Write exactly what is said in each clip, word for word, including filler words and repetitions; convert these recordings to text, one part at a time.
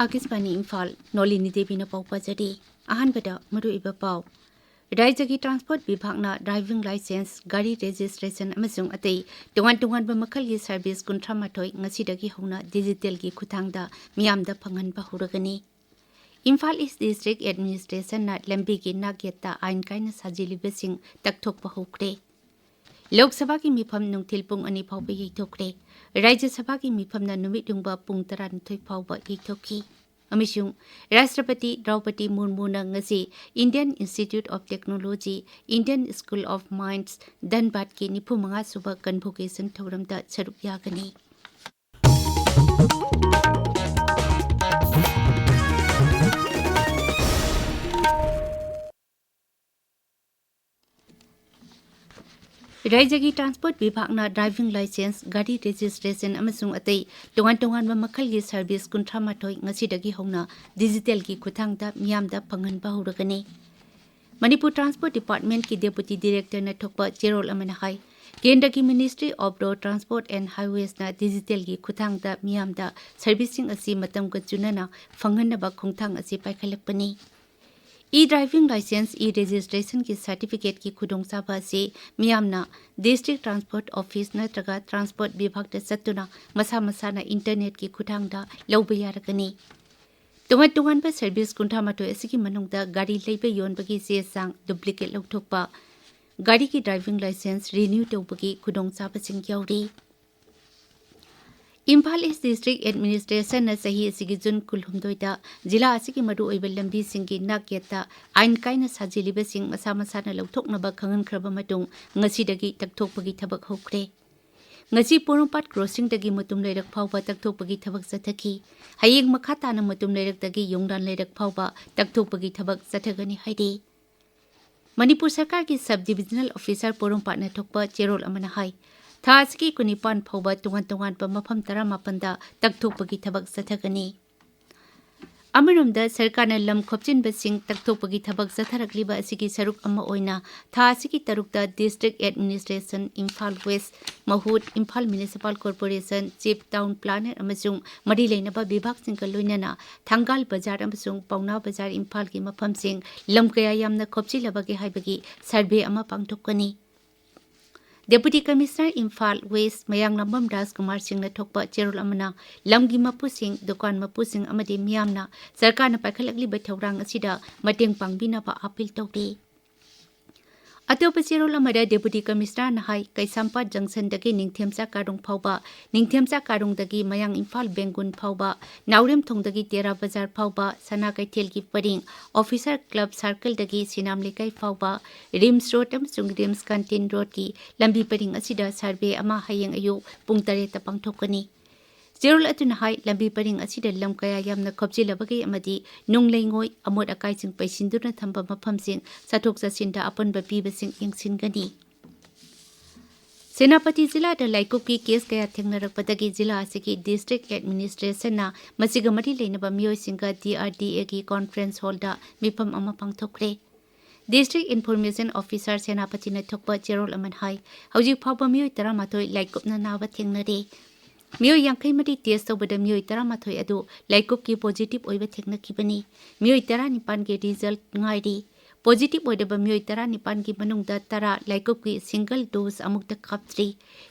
ꯑꯥꯀꯥꯁꯕꯥꯅꯤ ꯏꯝꯐꯥꯜ, ꯅꯣꯂꯤꯅꯤ ꯗꯦꯕꯤꯅ ꯄꯥꯎ ꯄꯥꯖꯔꯤ꯫ ꯑꯍꯥꯟꯕꯗ ꯃꯔꯨꯑꯣꯏꯕ ꯄꯥꯎ꯫ ꯔꯥꯖ꯭ꯌꯒꯤ ꯇ꯭ꯔꯥꯟꯁꯄꯣꯔꯠ ꯕꯤꯚꯥꯒꯅ ꯗ꯭ꯔꯥꯏꯚꯤꯡ ꯂꯥꯏꯁꯦꯟꯁ, ꯒꯥꯔꯤ ꯔꯦꯖꯤꯁꯇ꯭ꯔꯦꯁꯟ ꯑꯃꯁꯨꯡ ꯑꯇꯩ ꯇꯣꯉꯥꯟ ꯇꯣꯉꯥꯟꯕ ꯃꯈꯜꯒꯤ ꯁꯔꯚꯤꯁ ꯀꯨꯟꯊ꯭ꯔꯥ ꯃꯥꯊꯣꯏ ꯉꯁꯤꯗꯒꯤ ꯍꯧꯅ ꯗꯤꯖꯤꯇꯦꯜꯒꯤ ꯈꯨꯠꯊꯥꯡꯗ ꯃꯤꯌꯥꯝꯗ ꯐꯪꯍꯟꯕ ꯍꯧꯔꯒꯅꯤ꯫ ꯏꯝꯐꯥꯜ ꯏꯁ ꯗꯤꯁꯇ꯭ꯔꯤꯛ ꯑꯦꯗꯃꯤꯅꯤꯁꯇ꯭ꯔꯦꯁꯟꯅ ꯂꯝꯕꯤꯒꯤ ꯅꯥꯛ ꯌꯦꯠꯇ ꯑꯥꯏꯟ ꯀꯥꯏꯅ ꯁꯥꯖꯤꯜꯂꯤꯕꯁꯤꯡ ꯇꯛꯊꯣꯛꯄ ꯍꯧꯈ꯭ꯔꯦ꯫ ꯂꯣꯛ ꯁꯚꯥꯒꯤ ꯃꯤꯐꯝ ꯅꯨꯡꯊꯤꯜ ꯄꯨꯡ ꯑꯅꯤ ꯐꯥꯎꯕ ꯌꯩꯊꯣꯛꯈ꯭ꯔꯦ꯫ ꯔꯥꯖ꯭ꯌ ꯁꯚꯥꯒꯤ ꯃꯤꯐꯝꯅ ꯅꯨꯃꯤꯠ ꯌꯨꯡꯕ ꯄꯨꯡ ꯇꯔꯥꯅꯤꯊꯣꯏ ꯐꯥꯎꯕ ꯌꯩꯊꯣꯛꯈꯤ꯫ ꯑꯃꯁꯨꯡ ꯔꯥꯁꯇ꯭ꯔꯄꯇꯤ ꯗ꯭ꯔꯧꯄꯗꯤ ꯃꯨꯔꯃꯨꯅ ꯉꯁꯤ Indian Institute of Technology, Indian School of Mines, ꯙꯟꯕꯥꯗꯀꯤ ꯅꯤꯐꯨ ꯃꯉꯥ ꯁꯨꯕ ꯀꯟꯚꯣꯀꯦꯁꯟ ꯊꯧꯔꯝꯗ ꯁꯔꯨꯛ ꯌꯥꯒꯅꯤ꯫ ꯔꯥꯖ꯭ꯌꯒꯤ ꯇ꯭ꯔꯥꯟꯁꯄꯣꯔꯠ ꯕꯤꯚꯥꯒꯅ ꯗ꯭ꯔꯥꯏꯚꯤꯡ ꯂꯥꯏꯁꯦꯟꯁ, ꯒꯥꯔꯤ ꯔꯦꯖꯤꯁꯇ꯭ꯔꯦꯁꯟ ꯑꯃꯁꯨꯡ ꯑꯇꯩ ꯇꯣꯉꯥꯟ ꯇꯣꯉꯥꯟꯕ ꯃꯈꯜꯒꯤ ꯁꯔꯚꯤꯁ ꯀꯨꯟꯊ꯭ꯔꯥ ꯃꯥꯊꯣꯏ ꯉꯁꯤꯗꯒꯤ ꯍꯧꯅ ꯗꯤꯖꯤꯇꯦꯜꯒꯤ ꯈꯨꯠꯊꯥꯡꯗ ꯃꯤꯌꯥꯝꯗ ꯐꯪꯍꯟꯕ ꯍꯧꯔꯒꯅꯤ꯫ ꯃꯅꯤꯄꯨꯔ ꯇ꯭ꯔꯥꯟꯁꯄꯣꯔꯠ ꯗꯤꯄꯥꯔꯠꯃꯦꯟꯠꯀꯤ ꯗꯦꯄꯨꯇꯤ ꯗꯤꯔꯦꯛꯇꯔꯅ ꯊꯣꯛꯄ ꯆꯦꯔꯣꯜ ꯑꯃꯅ ꯍꯥꯏ, ꯀꯦꯟꯗ꯭ꯔꯒꯤ Ministry of Road Transport and Highwaysꯅ ꯗꯤꯖꯤꯇꯦꯜꯒꯤ ꯈꯨꯠꯊꯥꯡꯗ ꯃꯤꯌꯥꯝꯗ ꯁꯔꯚꯤꯁꯁꯤꯡ ꯑꯁꯤ ꯃꯇꯝꯒ ꯆꯨꯅꯅ ꯐꯪꯍꯟꯅꯕ ꯈꯣꯡꯊꯥꯡ ꯑꯁꯤ ꯄꯥꯏꯈꯠꯂꯛꯄꯅꯤ꯫ E-driving licence, e-registrationꯒꯤ ꯁꯔꯇꯤꯐꯤꯀꯦꯠꯀꯤ ꯈꯨꯗꯣꯡꯆꯥꯕ ꯑꯁꯤ ꯃꯤꯌꯥꯝꯅ ꯗꯤꯁꯇ꯭ꯔꯤꯛ ꯇ꯭ꯔꯥꯟꯁꯄꯣꯔꯠ ꯑꯣꯐꯤꯁ ꯅꯠꯇ꯭ꯔꯒ ꯇ꯭ꯔꯥꯟꯁꯄꯣꯔꯠ ꯕꯤꯚꯥꯒꯇ ꯆꯠꯇꯨꯅ ꯃꯁꯥ ꯃꯁꯥꯅ ꯏꯟꯇꯔꯅꯦꯠꯀꯤ ꯈꯨꯠꯊꯥꯡꯗ ꯂꯧꯕ ꯌꯥꯔꯒꯅꯤ꯫ ꯇꯣꯉꯥꯟ ꯇꯣꯉꯥꯟꯕ ꯁꯔꯚꯤꯁ ꯀꯨꯟꯊ꯭ꯔꯥ ꯃꯥꯊꯣꯏ ꯑꯁꯤꯒꯤ ꯃꯅꯨꯡꯗ ꯒꯥꯔꯤ ꯂꯩꯕ ꯌꯣꯟꯕꯒꯤ ꯆꯦ ꯆꯥꯡ ꯗꯨꯄ꯭ꯂꯤꯀꯦꯠ ꯂꯧꯊꯣꯛꯄ, ꯒꯥꯔꯤꯒꯤ ꯗ꯭ꯔꯥꯏꯚꯤꯡ ꯂꯥꯏꯁꯦꯟꯁ ꯔꯤꯅ꯭ꯌꯨ ꯇꯧꯕꯒꯤ ꯈꯨꯗꯣꯡꯆꯥꯕꯁꯤꯡ ꯌꯥꯎꯔꯤ꯫ ꯏꯝꯐꯥꯜ ꯏꯁ ꯗꯤꯁꯇ꯭ꯔꯤꯛ ꯑꯦꯗꯃꯤꯅꯤꯁꯇ꯭ꯔꯦꯁꯟꯅ ꯆꯍꯤ ꯑꯁꯤꯒꯤ ꯖꯨꯟ ꯀꯨꯟꯍꯨꯝꯗꯣꯏꯗ ꯖꯤꯂꯥ ꯑꯁꯤꯒꯤ ꯃꯔꯨꯑꯣꯏꯕ ꯂꯝꯕꯤꯁꯤꯡꯒꯤ ꯅꯥꯛ ꯌꯦꯠꯇ ꯑꯥꯏꯟ ꯀꯥꯏꯅ ꯁꯥꯖꯤꯜꯂꯤꯕꯁꯤꯡ ꯃꯁꯥ ꯃꯁꯥꯅ ꯂꯧꯊꯣꯛꯅꯕ ꯈꯪꯍꯟꯈ꯭ꯔꯕ ꯃꯇꯨꯡ ꯉꯁꯤꯗꯒꯤ ꯇꯛꯊꯣꯛꯄꯒꯤ ꯊꯕꯛ ꯍꯧꯈ꯭ꯔꯦ꯫ ꯉꯁꯤ ꯄꯣꯔꯣꯝꯄꯥꯠ ꯀ꯭ꯔꯣꯁꯤꯡꯗꯒꯤ ꯃꯨꯇꯨꯝ ꯂꯩꯔꯛ ꯐꯥꯎꯕ ꯇꯛꯊꯣꯛꯄꯒꯤ ꯊꯕꯛ ꯆꯠꯊꯈꯤ꯫ ꯍꯌꯦꯡ ꯃꯈꯥ ꯇꯥꯅ ꯃꯨꯇꯨꯝ ꯂꯩꯔꯛꯇꯒꯤ ꯌꯣꯡꯗꯥꯟ ꯂꯩꯔꯛ ꯐꯥꯎꯕ ꯇꯛꯊꯣꯛꯄꯒꯤ ꯊꯕꯛ ꯆꯠꯊꯒꯅꯤ ꯍꯥꯏꯔꯤ꯫ ꯃꯅꯤꯄꯨꯔ ꯁꯔꯀꯥꯔꯒꯤ ꯁꯕ ꯗꯤꯕꯤꯖꯅꯦꯜ ꯑꯣꯐꯤꯁꯥꯔ ꯄꯣꯔꯣꯝꯄꯥꯠꯅ ꯊꯣꯛꯄ ꯆꯦꯔꯣꯜ ꯑꯃꯅ ꯍꯥꯏ, ꯊꯥ ꯑꯁꯤꯒꯤ ꯀꯨꯟꯅꯤꯄꯥꯟ ꯐꯥꯎꯕ ꯇꯣꯉꯥꯟ ꯇꯣꯉꯥꯟꯕ ꯃꯐꯝ ꯇꯔꯥꯃꯥꯄꯟꯗ ꯇꯛꯊꯣꯛꯄꯒꯤ ꯊꯕꯛ ꯆꯠꯊꯒꯅꯤ꯫ ꯑꯃꯔꯣꯝꯗ, ꯁꯔꯀꯥꯔꯅ ꯂꯝ ꯈꯣꯞꯆꯤꯟꯕꯁꯤꯡ ꯇꯛꯊꯣꯛꯄꯒꯤ ꯊꯕꯛ ꯆꯠꯊꯔꯛꯂꯤꯕ ꯑꯁꯤꯒꯤ ꯁꯔꯨꯛ ꯑꯃ ꯑꯣꯏꯅ ꯊꯥ ꯑꯁꯤꯒꯤ ꯇꯔꯨꯛꯇ District Administration, ꯏꯝꯐꯥꯜ West, ꯃꯍꯨꯠ, Imphal Municipal Corporation, Chief Town Planner ꯑꯃꯁꯨꯡ ꯃꯔꯤ ꯂꯩꯅꯕ ꯕꯤꯚꯥꯒꯁꯤꯡꯒ ꯂꯣꯏꯅꯅ ꯊꯪꯒꯥꯜ ꯕꯖꯥꯔ ꯑꯃꯁꯨꯡ ꯄꯥꯎꯅꯥ ꯕꯖꯥꯔ, ꯏꯝꯐꯥꯜꯒꯤ ꯃꯐꯝꯁꯤꯡ ꯂꯝ ꯀꯌꯥ ꯌꯥꯝꯅ ꯈꯣꯞꯆꯤꯜꯂꯕꯒꯦ ꯍꯥꯏꯕꯒꯤ ꯁꯔꯚꯦ ꯑꯃ ꯄꯥꯡꯊꯣꯛꯀꯅꯤ꯫ Deputy Commissioner, ꯏꯝꯐꯥꯜ West, ꯃꯌꯥꯡꯂꯥꯡꯕꯝ ꯔꯥꯖꯀꯨꯃꯥꯔ ꯁꯤꯡꯅ ꯊꯣꯛꯄ ꯆꯦꯔꯣꯜ ꯑꯃꯅ ꯂꯝꯒꯤ ꯃꯄꯨꯁꯤꯡ, ꯗꯨꯀꯥꯟ ꯃꯄꯨꯁꯤꯡ ꯑꯃꯗꯤ ꯃꯤꯌꯥꯝꯅ ꯁꯔꯀꯥꯔꯅ ꯄꯥꯏꯈꯠꯂꯛꯂꯤꯕ ꯊꯧꯔꯥꯡ ꯑꯁꯤꯗ ꯃꯇꯦꯡ ꯄꯥꯡꯕꯤꯅꯕ ꯑꯥꯄꯤꯜ ꯇꯧꯔꯤ꯫ ꯑꯇꯣꯞꯄ ꯆꯦꯔꯣꯜ ꯑꯃꯗ Deputy Commissionerꯅ ꯍꯥꯏ, ꯀꯩꯁꯥꯝꯄꯥꯠ ꯖꯪꯁꯟꯗꯒꯤ ꯅꯤꯡꯊꯦꯝꯆꯥ ꯀꯥꯔꯣꯡ ꯐꯥꯎꯕ, ꯅꯤꯡꯊꯦꯝꯆꯥ ꯀꯥꯔꯣꯡꯗꯒꯤ ꯃꯌꯥꯡ ꯏꯝꯐꯥꯜ ꯕꯦꯡꯒꯨꯟ ꯐꯥꯎꯕ, ꯅꯥꯎꯔꯦꯝꯊꯣꯡꯗꯒꯤ ꯇꯦꯔꯥ ꯕꯖꯥꯔ ꯐꯥꯎꯕ, ꯁꯅꯥ ꯀꯩꯊꯦꯜꯒꯤ ꯄꯔꯤꯡ, Officer Club Circleꯗꯒꯤ ꯁꯤꯅꯥꯝ ꯂꯩꯀꯥꯏ ꯐꯥꯎꯕ, ꯔꯤꯝꯁ ꯔꯣꯗ ꯑꯃꯁꯨꯡ ꯔꯤꯝꯁ ꯀꯥꯟꯇꯤꯟ ꯔꯣꯗꯀꯤ ꯂꯝꯕꯤ ꯄꯔꯤꯡ ꯑꯁꯤꯗ ꯁꯔꯚꯦ ꯑꯃ ꯍꯌꯦꯡ ꯑꯌꯨꯛ ꯄꯨꯡ ꯇꯔꯦꯠꯇ ꯄꯥꯡꯊꯣꯛꯀꯅꯤ꯫ ꯆꯦꯔꯣꯜ ꯑꯗꯨꯅ ꯍꯥꯏ, ꯂꯝꯕꯤ ꯄꯔꯤꯡ ꯑꯁꯤꯗ ꯂꯝ ꯀꯌꯥ ꯌꯥꯝꯅ ꯈꯣꯞꯆꯤꯜꯂꯕꯒꯦ ꯑꯃꯗꯤ ꯅꯨꯡ ꯂꯩꯉꯣꯏ, ꯑꯃꯣꯠ ꯑꯀꯥꯏꯁꯤꯡ ꯄꯩꯁꯤꯟꯗꯨꯅ ꯊꯝꯕ ꯃꯐꯝꯁꯤꯡ ꯆꯠꯊꯣꯛ ꯆꯠꯁꯤꯟꯗ ꯑꯄꯟꯕ ꯄꯤꯕꯁꯤꯡ ꯌꯦꯡꯁꯤꯟꯒꯅꯤ꯫ ꯁꯦꯅꯥꯄꯇꯤ ꯖꯤꯂꯥꯗ ꯂꯥꯏꯀꯨꯞꯀꯤ ꯀꯦꯁ ꯀꯌꯥ ꯊꯦꯡꯅꯔꯛꯄꯗꯒꯤ ꯖꯤꯂꯥ ꯑꯁꯤꯒꯤ District Administrationꯅ ꯃꯁꯤꯒ ꯃꯔꯤ ꯂꯩꯅꯕ ꯃꯤꯑꯣꯏꯁꯤꯡꯒ DRDAꯒꯤ conference hallꯗ ꯃꯤꯐꯝ ꯑꯃ ꯄꯥꯡꯊꯣꯛꯈ꯭ꯔꯦ꯫ District Information Officer ꯁꯦꯅꯥꯄꯇꯤꯅ ꯊꯣꯛꯄ ꯆꯦꯔꯣꯜ ꯑꯃꯅ ꯍꯥꯏ, ꯍꯧꯖꯤꯛ ꯐꯥꯎꯕ ꯃꯤꯑꯣꯏ ꯇꯔꯥꯃꯥꯊꯣꯏ ꯂꯥꯏꯀꯨꯞꯅ ꯅꯥꯕ ꯊꯦꯡꯅꯔꯦ꯫ ꯃꯤꯑꯣꯏ ꯌꯥꯡꯈꯩ ꯃꯔꯤ test ꯇꯧꯕꯗ ꯃꯤꯑꯣꯏ ꯇꯔꯥꯃꯥꯊꯣꯏ ꯑꯗꯨ ꯂꯥꯏꯀꯨꯞꯀꯤ positive ꯑꯣꯏꯕ ꯊꯦꯡꯅꯈꯤꯕꯅꯤ꯫ ꯃꯤꯑꯣꯏ ꯇꯔꯥꯅꯤꯄꯥꯟꯒꯤ result ꯉꯥꯏꯔꯤ꯫ Positive ꯑꯣꯏꯔꯕ ꯃꯤꯑꯣꯏ ꯇꯔꯥꯅꯤꯄꯥꯟꯒꯤ ꯃꯅꯨꯡꯗ ꯇꯔꯥ ꯂꯥꯏꯀꯨꯞꯀꯤ single dose ꯑꯃꯨꯛꯇ ꯀꯥꯞꯇ꯭ꯔꯤ꯫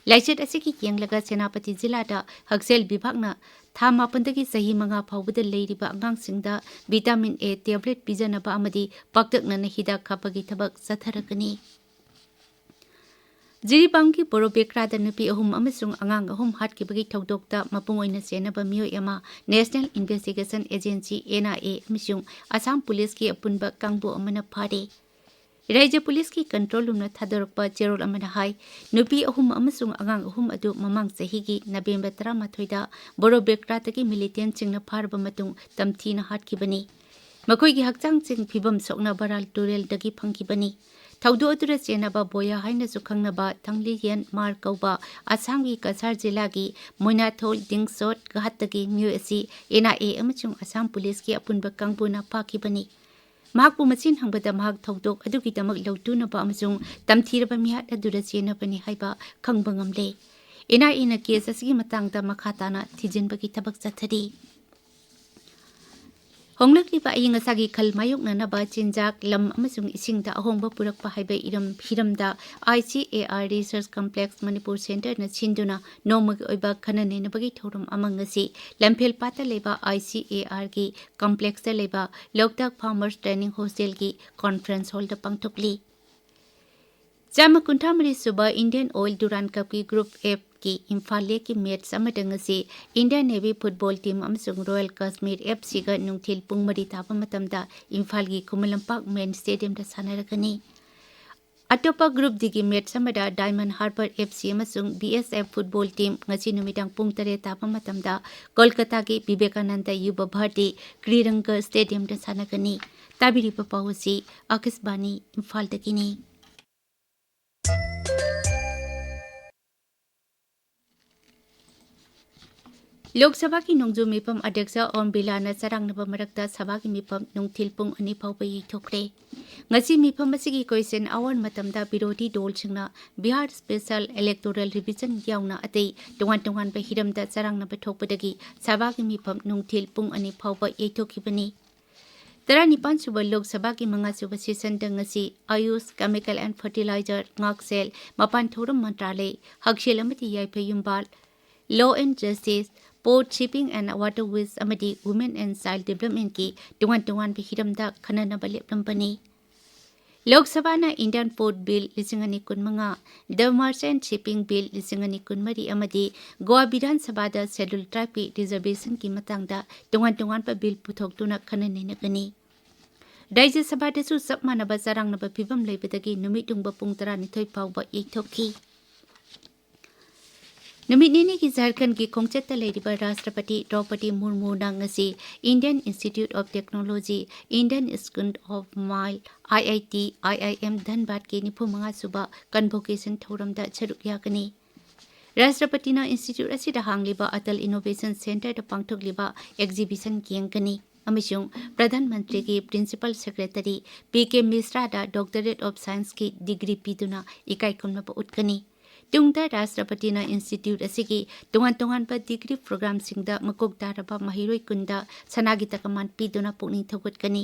ꯂꯥꯏꯆꯠ ꯑꯁꯤꯒꯤ ꯌꯦꯡꯂꯒ ꯁꯦꯅꯥꯄꯇꯤ ꯖꯤꯂꯥꯗ ꯍꯛꯁꯦꯜ ꯕꯤꯚꯥꯒꯅ ꯊꯥ ꯃꯥꯄꯟꯗꯒꯤ ꯆꯍꯤ ꯃꯉꯥ ꯐꯥꯎꯕꯗ ꯂꯩꯔꯤꯕ ꯑꯉꯥꯡꯁꯤꯡꯗ vitamin A tablet ꯄꯤꯖꯅꯕ ꯑꯃꯗꯤ ꯄꯥꯛꯇꯛꯅꯅ ꯍꯤꯗꯥꯛ ꯀꯥꯞꯄꯒꯤ ꯊꯕꯛ ꯆꯠꯊꯔꯛꯀꯅꯤ꯫ ꯖꯤꯔꯤꯕꯥꯝꯒꯤ ꯕꯣꯔꯣꯕꯦꯀ꯭ꯔꯥꯗ ꯅꯨꯄꯤ ꯑꯍꯨꯝ ꯑꯃꯁꯨꯡ ꯑꯉꯥꯡ ꯑꯍꯨꯝ ꯍꯥꯠꯈꯤꯕꯒꯤ ꯊꯧꯗꯣꯛꯇ ꯃꯄꯨꯡ ꯑꯣꯏꯅ ꯆꯦꯟꯅꯕ ꯃꯤꯑꯣꯏ ꯑꯃ National Investigation Agency, NIA, ꯑꯃꯁꯨꯡ ꯑꯁꯥꯝ ꯄꯨꯂꯤꯁꯀꯤ ꯑꯄꯨꯟꯕ ꯀꯥꯡꯕꯨ ꯑꯃꯅ ꯐꯥꯔꯦ꯫ ꯔꯥꯏꯖ꯭ꯌ ꯄꯨꯂꯤꯁꯀꯤ control roomꯅ ꯊꯥꯗꯣꯔꯛꯄ ꯆꯦꯔꯣꯜ ꯑꯃꯅ ꯍꯥꯏ, ꯅꯨꯄꯤ ꯑꯍꯨꯝ ꯑꯃꯁꯨꯡ ꯑꯉꯥꯡ ꯑꯍꯨꯝ ꯑꯗꯨ ꯃꯃꯥꯡ ꯆꯍꯤꯒꯤ ꯅꯕꯦꯝꯕꯔ ꯇꯔꯥꯃꯥꯊꯣꯏꯗ ꯕꯣꯔꯣꯕꯦꯀ꯭ꯔꯥꯗꯒꯤ militantꯁꯤꯡꯅ ꯐꯥꯔꯕ ꯃꯇꯨꯡ ꯇꯝꯊꯤꯅ ꯍꯥꯠꯈꯤꯕꯅꯤ꯫ ꯃꯈꯣꯏꯒꯤ ꯍꯛꯆꯥꯡꯁꯤꯡ ꯐꯤꯕꯝ ꯁꯣꯛꯅ ꯕꯔꯥꯜ ꯇꯨꯔꯦꯜꯗꯒꯤ ꯐꯪꯈꯤꯕꯅꯤ꯫ ꯊꯧꯗꯣꯛ ꯑꯗꯨꯗ ꯆꯦꯟꯅꯕ ꯕꯣꯌꯥ ꯍꯥꯏꯅꯁꯨ ꯈꯪꯅꯕ ꯊꯪꯂꯤꯌꯦꯟ ꯃꯥꯔ ꯀꯧꯕ ꯑꯁꯥꯝꯒꯤ ꯀꯁꯥꯔ ꯖꯤꯂꯥꯒꯤ ꯃꯣꯏꯅꯥꯊꯣꯜ ꯗꯤꯡꯁꯣꯠ ꯘꯥꯠꯇꯒꯤ ꯃꯤꯑꯣꯏ ꯑꯁꯤ ꯑꯦꯟ ꯑꯥꯏ ꯑꯦ ꯑꯃꯁꯨꯡ ꯑꯁꯥꯝ ꯄꯨꯂꯤꯁꯀꯤ ꯑꯄꯨꯟꯕ ꯀꯥꯡꯕꯨꯅ ꯐꯥꯈꯤꯕꯅꯤ꯫ ꯃꯍꯥꯛꯄꯨ ꯃꯆꯤꯟ ꯍꯪꯕꯗ ꯃꯍꯥꯛ ꯊꯧꯗꯣꯛ ꯑꯗꯨꯒꯤꯗꯃꯛ ꯂꯧꯇꯨꯅꯕ ꯑꯃꯁꯨꯡ ꯇꯝꯊꯤꯔꯕ ꯃꯤꯍꯥꯠ ꯑꯗꯨꯗ ꯆꯦꯟꯅꯕꯅꯤ ꯍꯥꯏꯕ ꯈꯪꯕ ꯉꯝꯂꯦ꯫ ꯑꯦꯟ ꯑꯥꯏ ꯑꯦꯅ ꯀꯦꯁ ꯑꯁꯤꯒꯤ ꯃꯇꯥꯡꯗ ꯃꯈꯥ ꯇꯥꯅ ꯊꯤꯖꯤꯟꯕꯒꯤ ꯊꯕꯛ ꯆꯠꯊꯔꯤ꯫ ꯍꯣꯡꯂꯛꯂꯤꯕ ꯑꯏꯪ ꯑꯁꯥꯒꯤ ꯈꯜ ꯃꯥꯌꯣꯛꯅꯅꯕ ꯆꯤꯟꯖꯥꯛ, ꯂꯝ ꯑꯃꯁꯨꯡ ꯏꯁꯤꯡꯗ ꯑꯍꯣꯡꯕ ꯄꯨꯔꯛꯄ ꯍꯥꯏꯕ ꯏꯔꯝ, ꯍꯤꯔꯝꯗ I C A R Research Complex Manipur Centreꯅ ꯁꯤꯟꯗꯨꯅ ꯅꯣꯡꯃꯒꯤ ꯑꯣꯏꯕ ꯈꯟꯅ ꯅꯩꯅꯕꯒꯤ ꯊꯧꯔꯝ ꯑꯃ ꯉꯁꯤ ꯂꯝꯐꯦꯜ ꯄꯥꯠꯇ ꯂꯩꯕ ꯑꯥꯏ ꯁꯤ ꯑꯦ ꯑꯥꯔꯒꯤ complexꯇ ꯂꯩꯕ ꯂꯣꯛꯇꯥꯛ Farmers Training Hostelꯒꯤ conference hallꯗ ꯄꯥꯡꯊꯣꯛꯂꯤ꯫ ꯆꯥꯝꯃ ꯀꯨꯟꯊ꯭ꯔꯥ ꯃꯔꯤ ꯁꯨꯕ Indian Oil Durand Cupꯀꯤ Group Fꯀꯤ ꯏꯝꯐꯥꯜ ꯂꯦꯛꯀꯤ ꯃꯦꯠꯆ ꯑꯃꯗ ꯉꯁꯤ Indian Navy football team ꯑꯃꯁꯨꯡ Royal Kashmir Fcꯒ ꯅꯨꯡꯊꯤꯜ ꯄꯨꯡ ꯃꯔꯤ ꯇꯥꯕ ꯃꯇꯝꯗ ꯏꯝꯐꯥꯜꯒꯤ ꯈꯨꯃꯟ ꯂꯝꯄꯥꯛ main stadiumꯗ ꯁꯥꯟꯅꯔꯒꯅꯤ꯫ ꯑꯇꯣꯞꯄ Group Dꯒꯤ ꯃꯦꯠꯆ ꯑꯃꯗ Diamond Harbour Fc ꯑꯃꯁꯨꯡ ꯕꯤ ꯑꯦꯁ ꯑꯦꯐ football team ꯉꯁꯤ ꯅꯨꯃꯤꯗꯥꯡ ꯄꯨꯡ ꯇꯔꯦꯠ ꯇꯥꯕ ꯃꯇꯝꯗ ꯀꯣꯜꯀꯇꯥꯒꯤ ꯕꯤꯕꯦꯀꯥꯅꯟꯗ ꯌꯨꯕ ꯚꯥꯔꯇꯤ ꯀ꯭ꯔꯤꯔꯪꯒ stadiumꯗ ꯁꯥꯟꯅꯒꯅꯤ꯫ ꯇꯥꯕꯤꯔꯤꯕ ꯄꯥꯎ ꯑꯁꯤ ꯑꯥꯀꯥꯁꯕꯥꯅꯤ ꯏꯝꯐꯥꯜꯗꯒꯤꯅꯤ꯫ ꯂꯣꯛ ꯁꯚꯥꯒꯤ ꯅꯣꯡꯖꯨ ꯃꯤꯐꯝ ꯑꯗ꯭ꯌꯛꯁ ꯑꯣꯝ ꯕꯤꯔꯂꯥꯅ ꯆꯔꯥꯡꯅꯕ ꯃꯔꯛꯇ ꯁꯚꯥꯒꯤ ꯃꯤꯐꯝ ꯅꯨꯡꯊꯤꯜ ꯄꯨꯡ ꯑꯅꯤ ꯐꯥꯎꯕ ꯌꯩꯊꯣꯛꯈ꯭ꯔꯦ꯫ ꯉꯁꯤ ꯃꯤꯐꯝ ꯑꯁꯤꯒꯤ question hour ꯃꯇꯝꯗ ꯕꯤꯔꯣꯙꯤ ꯗꯣꯜꯁꯤꯡꯅ ꯕꯤꯍꯥꯔ special electoral revision ꯌꯥꯎꯅ ꯑꯇꯩ ꯇꯣꯉꯥꯟ ꯇꯣꯉꯥꯟꯕ ꯍꯤꯔꯝꯗ ꯆꯔꯥꯡꯅꯕ ꯊꯣꯛꯄꯗꯒꯤ ꯁꯚꯥꯒꯤ ꯃꯤꯐꯝ ꯅꯨꯡꯊꯤꯜ ꯄꯨꯡ ꯑꯅꯤ ꯐꯥꯎꯕ ꯌꯩꯊꯣꯛꯈꯤꯕꯅꯤ꯫ ꯇꯔꯥꯅꯤꯄꯥꯟ ꯁꯨꯕ ꯂꯣꯛ ꯁꯚꯥꯒꯤ ꯃꯉꯥ ꯁꯨꯕ sessionꯗ ꯉꯁꯤ ꯑꯌꯨꯁ, Chemical and Fertilizer, ꯉꯥꯛꯁꯦꯜ, ꯃꯄꯥꯟ ꯊꯧꯔꯝ ꯃꯟꯇ꯭ꯔꯥꯂꯌ, ꯍꯛꯁꯦꯜ ꯑꯃꯗꯤ ꯌꯥꯏꯐ ꯌꯨꯝꯕꯥꯜ, Law and Justice, Port, Shipping and Waterways ꯑꯃꯗꯤ Women and Child Developmentꯀꯤ ꯇꯣꯉꯥꯟ ꯇꯣꯉꯥꯟꯕ ꯍꯤꯔꯝꯗ ꯈꯟꯅꯅꯕ ꯂꯦꯞꯂꯝꯕꯅꯤ꯫ ꯂꯣꯛ ꯁꯚꯥꯅ Indian Port Bill ꯂꯤꯁꯤꯡ ꯑꯅꯤ ꯀꯨꯟꯃꯉꯥ, The Merchant Shipping Bill ꯂꯤꯁꯤꯡ ꯑꯅꯤ ꯀꯨꯟꯃꯔꯤ ꯑꯃꯗꯤ ꯒꯣꯋꯥ ꯕꯤꯙꯥꯟ ꯁꯚꯥꯗ Scheduled Tribeꯀꯤ reservationꯀꯤ ꯃꯇꯥꯡꯗ ꯇꯣꯉꯥꯟ ꯇꯣꯉꯥꯟꯕ bill ꯄꯨꯊꯣꯛꯇꯨꯅ ꯈꯟꯅ ꯅꯩꯅꯒꯅꯤ꯫ ꯔꯥꯖ꯭ꯌ ꯁꯚꯥꯗꯁꯨ ꯆꯞ ꯃꯥꯟꯅꯕ ꯆꯔꯥꯡꯅꯕ ꯐꯤꯚꯝ ꯂꯩꯕꯗꯒꯤ ꯅꯨꯃꯤꯠ ꯌꯨꯡꯕ ꯄꯨꯡ ꯇꯔꯥꯅꯤꯊꯣꯏ ꯐꯥꯎꯕ ꯌꯩꯊꯣꯛꯈꯤ꯫ ꯅꯨꯃꯤꯠ ꯅꯤꯅꯤꯒꯤ ꯖꯥꯔꯈꯟꯒꯤ ꯈꯣꯡꯆꯠꯇ ꯂꯩꯔꯤꯕ ꯔꯥꯁꯇ꯭ꯔꯄꯇꯤ ꯗ꯭ꯔꯧꯄꯗꯤ ꯃꯨꯔꯃꯨꯅ ꯉꯁꯤ Indian Institute of Technology, Indian Institute of Mines, I I T, I I M ꯙꯟꯕꯥꯗꯀꯤ ꯅꯤꯐꯨ ꯃꯉꯥ ꯁꯨꯕ convocation ꯊꯧꯔꯝꯗ ꯁꯔꯨꯛ ꯌꯥꯒꯅꯤ꯫ ꯔꯥꯁꯇ꯭ꯔꯄꯇꯤꯅ institute ꯑꯁꯤꯗ ꯍꯥꯡꯂꯤꯕ Atal Innovation Centreꯗ ꯄꯥꯡꯊꯣꯛꯂꯤꯕ exhibition ꯌꯦꯡꯒꯅꯤ ꯑꯃꯁꯨꯡ ꯄ꯭ꯔꯙꯥꯟ ꯃꯟꯇ꯭ꯔꯤꯒꯤ Principal Secretary P K Misraꯗ Doctorate of Scienceꯀꯤ degree ꯄꯤꯗꯨꯅ ꯏꯀꯥꯏ ꯈꯨꯝꯅꯕ ꯎꯠꯀꯅꯤ꯫ ꯇꯨꯡꯗ ꯔꯥꯁꯇ꯭ꯔꯄꯇꯤꯅ institute ꯑꯁꯤꯒꯤ ꯇꯣꯉꯥꯟ ꯇꯣꯉꯥꯟꯕ degree programmeꯁꯤꯡꯗ ꯃꯀꯣꯛ ꯇꯥꯔꯕ ꯃꯍꯩꯔꯣꯏ ꯀꯨꯟꯗ ꯁꯅꯥꯒꯤ ꯇꯀꯃꯥꯟ ꯄꯤꯗꯨꯅ ꯄꯨꯛꯅꯤꯡ ꯊꯧꯒꯠꯀꯅꯤ꯫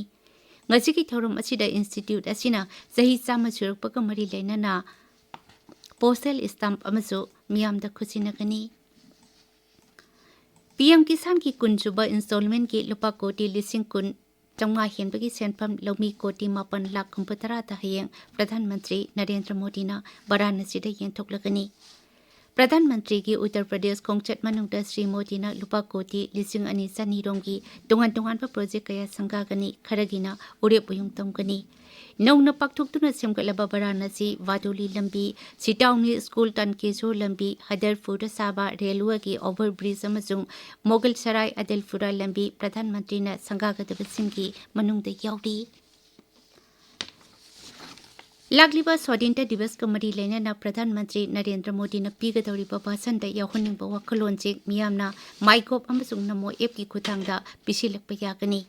ꯉꯁꯤꯒꯤ ꯊꯧꯔꯝ ꯑꯁꯤꯗ institute ꯑꯁꯤꯅ ꯆꯍꯤ ꯆꯥꯝꯃ ꯁꯨꯔꯛꯄꯒ ꯃꯔꯤ ꯂꯩꯅꯅ postal stamp ꯑꯃꯁꯨ ꯃꯤꯌꯥꯝꯗ ꯈꯨꯠꯁꯤꯟꯅꯒꯅꯤ꯫ P M ꯀꯤꯁꯥꯟꯒꯤ ꯀꯨꯟꯁꯨꯕ installmentꯀꯤ ꯂꯨꯄꯥ ꯀꯣꯇꯤ ꯂꯤꯁꯤꯡ ꯀꯨꯟ ꯆꯥꯝꯃꯉꯥ ꯍꯦꯟꯕꯒꯤ ꯁꯦꯟꯐꯝ ꯂꯧꯃꯤ ꯀꯣꯇꯤ ꯃꯥꯄꯟ ꯂꯥꯈ ꯍꯨꯝꯐꯨꯇꯔꯥꯗ ꯍꯌꯦꯡ ꯄ꯭ꯔꯙꯥꯟ ꯃꯟꯇ꯭ꯔꯤ ꯅꯔꯦꯟꯗ꯭ꯔ ꯃꯣꯗꯤꯅ ꯕꯔꯥꯅꯁꯤꯗ ꯌꯦꯟꯊꯣꯛꯂꯒꯅꯤ꯫ ꯄ꯭ꯔꯙꯥꯟ ꯃꯟꯇ꯭ꯔꯤꯒꯤ ꯎꯠꯇꯔ ꯄ꯭ꯔꯗꯦꯁ ꯈꯣꯡꯆꯠ ꯃꯅꯨꯡꯗ ꯁ꯭ꯔꯤ ꯃꯣꯗꯤꯅ ꯂꯨꯄꯥ ꯀꯣꯇꯤ ꯂꯤꯁꯤꯡ ꯑꯅꯤ ꯆꯅꯤ ꯔꯣꯝꯒꯤ ꯇꯣꯉꯥꯟ ꯇꯣꯉꯥꯟꯕ project ꯀꯌꯥ ꯁꯪꯒꯥꯒꯅꯤ, ꯈꯔꯒꯤꯅ ꯎꯔꯦꯞ ꯎꯌꯨꯡ ꯇꯝꯒꯅꯤ꯫ ꯅꯧꯅ ꯄꯥꯛꯊꯣꯛꯇꯨꯅ ꯁꯦꯝꯒꯠꯂꯕ ꯕꯔꯥꯅꯁꯤ ꯕꯥꯗꯣꯂꯤ ꯂꯝꯕꯤ, ꯁꯤꯇꯥꯎꯅꯤ ꯁ꯭ꯀꯨꯜ ꯇꯥꯟꯀꯦꯁꯣꯔ ꯂꯝꯕꯤ, ꯍꯥꯏꯗꯔꯄꯨꯔꯗ ꯁꯥꯕ railwayꯒꯤ overbridge ꯑꯃꯁꯨꯡ ꯃꯣꯒꯜ ꯁꯔꯥꯏ ꯑꯗꯜꯄꯨꯔꯥ ꯂꯝꯕꯤ ꯄ꯭ꯔꯙꯥꯟ ꯃꯟꯇ꯭ꯔꯤꯅ ꯁꯪꯒꯥꯒꯗꯕꯁꯤꯡꯒꯤ ꯃꯅꯨꯡꯗ ꯌꯥꯎꯔꯤ꯫ ꯂꯥꯛꯂꯤꯕ ꯁ꯭ꯋꯥꯙꯤꯟꯇ ꯗꯤꯕꯁꯀ ꯃꯔꯤ ꯂꯩꯅꯅ ꯄ꯭ꯔꯙꯥꯟ ꯃꯟꯇ꯭ꯔꯤ ꯅꯔꯦꯟꯗ꯭ꯔ ꯃꯣꯗꯤꯅ ꯄꯤꯒꯗꯧꯔꯤꯕ ꯚꯥꯁꯟꯗ ꯌꯥꯎꯍꯟꯅꯤꯡꯕ ꯋꯥꯈꯜꯂꯣꯟꯁꯤꯡ ꯃꯤꯌꯥꯝꯅ MyGov ꯑꯃꯁꯨꯡ ꯅꯃꯣ appꯀꯤ ꯈꯨꯠꯊꯥꯡꯗ ꯄꯤꯁꯤꯜꯂꯛꯄ ꯌꯥꯒꯅꯤ꯫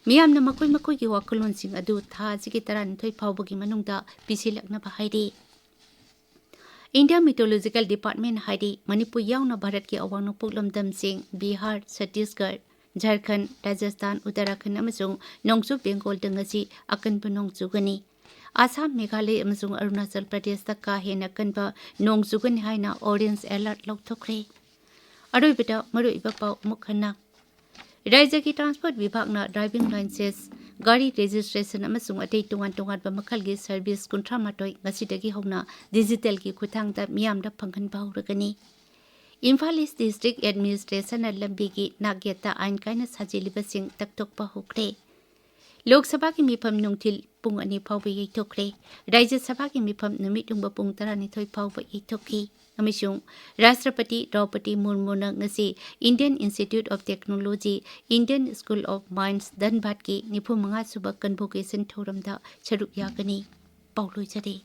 ꯃꯤꯌꯥꯝꯅ ꯃꯈꯣꯏ ꯃꯈꯣꯏꯒꯤ ꯋꯥꯈꯜꯂꯣꯟꯁꯤꯡ ꯑꯗꯨ ꯊꯥ ꯑꯁꯤꯒꯤ ꯇꯔꯥꯅꯤꯊꯣꯏ ꯐꯥꯎꯕꯒꯤ ꯃꯅꯨꯡꯗ ꯄꯤꯁꯤꯜꯂꯛꯅꯕ ꯍꯥꯏꯔꯤ꯫ India Meteorological Department ꯍꯥꯏꯔꯤ, ꯃꯅꯤꯄꯨꯔ ꯌꯥꯎꯅ ꯚꯥꯔꯠꯀꯤ ꯑꯋꯥꯡ ꯅꯣꯡꯄꯣꯛ ꯂꯝꯗꯝꯁꯤꯡ, ꯕꯤꯍꯥꯔ, ꯆꯇꯤꯁꯒꯔ, ꯖꯔꯈꯟ, ꯔꯥꯖꯁꯊꯥꯟ, ꯎꯠꯇꯔꯥꯈꯟ ꯑꯃꯁꯨꯡ ꯅꯣꯡꯆꯨꯞ ꯕꯦꯡꯒꯣꯜꯗ ꯉꯁꯤ ꯑꯀꯟꯕ ꯅꯣꯡ ꯆꯨꯒꯅꯤ꯫ ꯑꯁꯥꯝ, ꯃꯦꯘꯥꯂꯌ ꯑꯃꯁꯨꯡ ꯑꯔꯨꯅꯥꯆꯜ ꯄ꯭ꯔꯗꯦꯁꯇ ꯀꯥ ꯍꯦꯟꯅ ꯀꯟꯕ ꯅꯣꯡ ꯆꯨꯒꯅꯤ ꯍꯥꯏꯅ orange alert ꯂꯧꯊꯣꯛꯈ꯭ꯔꯦ꯫ ꯑꯔꯣꯏꯕꯗ ꯃꯔꯨꯑꯣꯏꯕ ꯄꯥꯎ ꯑꯃꯨꯛ ꯍꯟꯅ꯫ ꯔꯥꯖ꯭ꯌꯒꯤ transport ꯕꯤꯚꯥꯒꯅ driving license, ꯒꯥꯔꯤ registration ꯑꯃꯁꯨꯡ ꯑꯇꯩ ꯇꯣꯉꯥꯟ ꯇꯣꯉꯥꯟꯕ ꯃꯈꯜꯒꯤ service ꯀꯨꯟꯊ꯭ꯔꯥ ꯃꯥꯊꯣꯏ ꯉꯁꯤꯗꯒꯤ ꯍꯧꯅ digitalꯒꯤ ꯈꯨꯠꯊꯥꯡꯗ ꯃꯤꯌꯥꯝꯗ ꯐꯪꯍꯟꯕ ꯍꯧꯔꯒꯅꯤ꯫ ꯏꯝꯐꯥꯜ East District Administrationꯅ ꯂꯝꯕꯤꯒꯤ ꯅꯥꯛꯌꯦꯠꯇ ꯑꯥꯏꯟ ꯀꯥꯏꯅ ꯁꯥꯖꯤꯜꯂꯤꯕꯁꯤꯡ ꯇꯛꯊꯣꯛꯄ ꯍꯧꯈ꯭ꯔꯦ꯫ ꯂꯣꯛ ꯁꯚꯥꯒꯤ ꯃꯤꯐꯝ ꯅꯨꯡꯊꯤꯜ ꯄꯨꯡ ꯑꯅꯤ ꯐꯥꯎꯕ ꯌꯩꯊꯣꯛꯈ꯭ꯔꯦ꯫ ꯔꯥꯖ꯭ꯌ ꯁꯚꯥꯒꯤ ꯃꯤꯐꯝ ꯅꯨꯃꯤꯠ ꯌꯨꯡꯕ ꯄꯨꯡ ꯇꯔꯥꯅꯤꯊꯣꯏ ꯐꯥꯎꯕ ꯌꯩꯊꯣꯛꯈꯤ꯫ ꯑꯃꯁꯨꯡ ꯔꯥꯁꯇ꯭ꯔꯄꯇꯤ ꯗ꯭ꯔꯧꯄꯗꯤ ꯃꯨꯔꯃꯨꯅ ꯉꯁꯤ Indian Institute of Technology, Indian School of Mines, ꯙꯟꯕꯥꯗꯀꯤ ꯅꯤꯐꯨ ꯃꯉꯥ ꯁꯨꯕ convocation ꯊꯧꯔꯝꯗ ꯁꯔꯨꯛ ꯌꯥꯒꯅꯤ꯫ ꯄꯥꯎ ꯂꯣꯏꯖꯔꯦ꯫